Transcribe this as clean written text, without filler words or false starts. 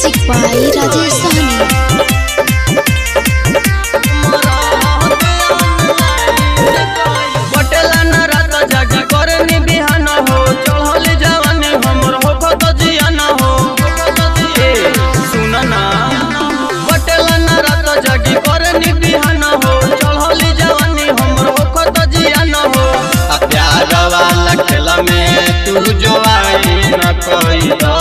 Music by Rajesh Sahni. Batela न रात जागी करनी बिहान हो, चढ़ल जवानी हमर हो खत जियान हो। ए सुन ना, बटेला न रात जागी करनी बिहान हो, चढ़ल जवानी हमर हो खत जियान हो। आ प्यार वाला खेल में तू जो आई न कइला।